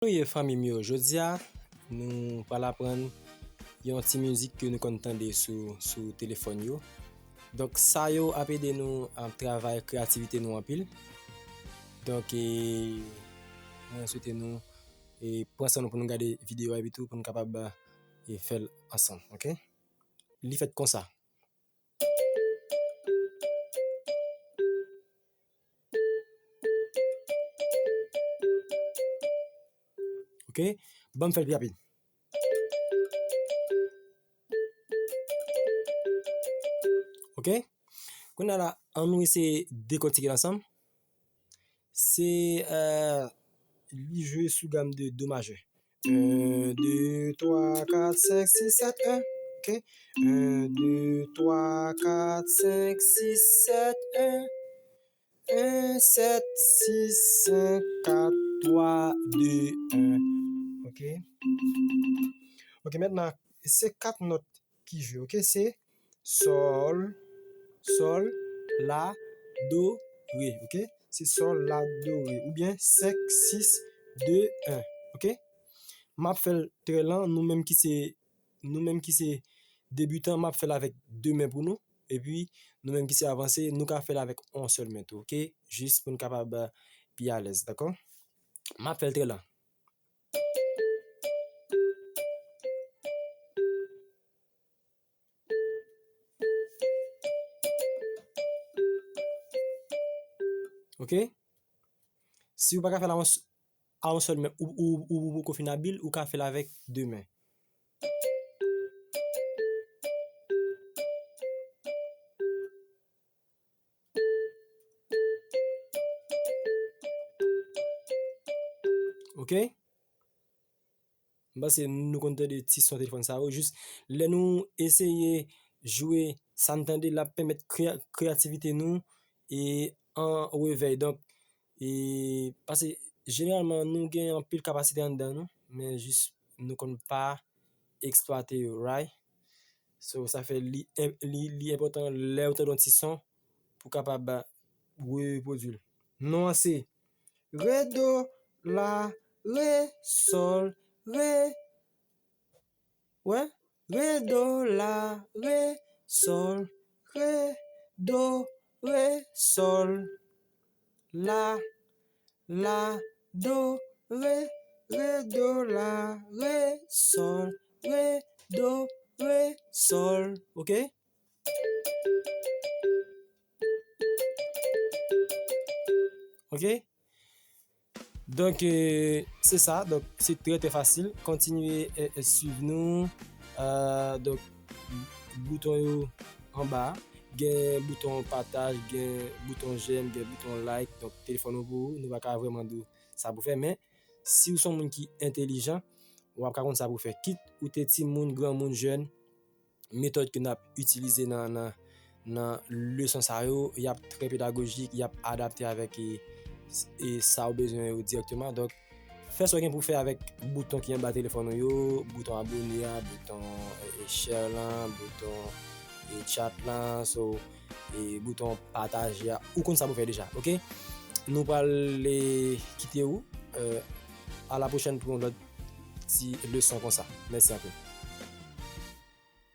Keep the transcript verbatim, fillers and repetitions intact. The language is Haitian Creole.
Nou ye fanmi m yo, jodi a nou pral aprann yon ti mizik ke nou konn tande sou, sou telefòn yo. Donk sa yo ap ede nou ap travay kreyativite nou anpil. Donk e, mwen swete nou e, pran san nou pou nou gade videyo a epi tou pou nou kapab e, fè l ansanm, oke? Li fèt konsa. Oke? Ban m fè l pi rapid. Oke? Kounye a la, an nou eseye dekòtike l ansanm. Se, euh, li jwe sou gam de do majè. Un, deux, trois, quatre, cinq, six, sept, un. Oke? Un, deux, trois, quatre, cinq, six, sept, un. Un, sept, six, cinq, quatre, trois, deux, un. Oke? Oke, mentnan, se kat nòt ki jwe, oke? Se sòl, sòl, la, do, re, oke? Se sòl, la, do, re. Oubyen senk, sis, de, en, oke? M ap fè l trè lan, nou menm ki se, nou menm ki se debitan, m ap fè l avèk de men pou nou. Epi, nou menm ki se avanse, nou ka fè l avèk yon sèl men tou, oke? Jis pou n kapab, euh, pi alèz, dakò? M ap fè l trè lan. Oke? Si ou pa ka fè l a yon s-, a yon sèl men, ou, ou, ou, ou poko fin abil, ou ka fè l avèk de men. Oke? M panse nou konn tande ti son telefòn sa yo. Jis lè nou eseye jwe sa n tande, l ap pèmèt kre-, kreyativite nou e an revèy. Donk, e, paske jeneralman nou gen anpil kapasite anndan nou, men jis nou konn pa eksplwate yo, right? So, sa fè li, li, li enpòtan lè ou tande yon ti son pou kapab repwodui l. Non an se re, do, la, re, sòl, re. Wè? Re, do, la, re, sòl, re, do, re, sòl, la, la, do, re, re, do, la, re, sòl, re, do, re, sòl. Oke? Oke? Donk, e, se sa. Donk, se trè, trè fasil. Kontinye, e, e, swiv nou. E, donk, bouton yo anba. Gen bouton pataj, gen bouton j'aime, gen bouton like. Donk, telefòn ou pou ou, nou pa ka vrèman di w sa pou fè. Men, si w se yon moun ki entèlijan, w ap ka konn sa pou fè. Kit ou te timoun, granmoun, jèn, metòd ke n ap itilize nan, nan, nan leson sa yo, y ap trè pedagojik, y ap adapte avèk, e, e sa w bezwen yo dirèkteman. Donk, fè sa w gen pou fè avèk bouton ki anba telefòn ou yo, bouton abone a, bouton, e, e, share lan, bouton, e, chat lan, so, e, bouton pataje a. Ou konn sa pou fè deja, oke? Nou pral, e, kite ou, e, a la pwochèn pou yon lòt ti leson konsa. Mèsi anpil.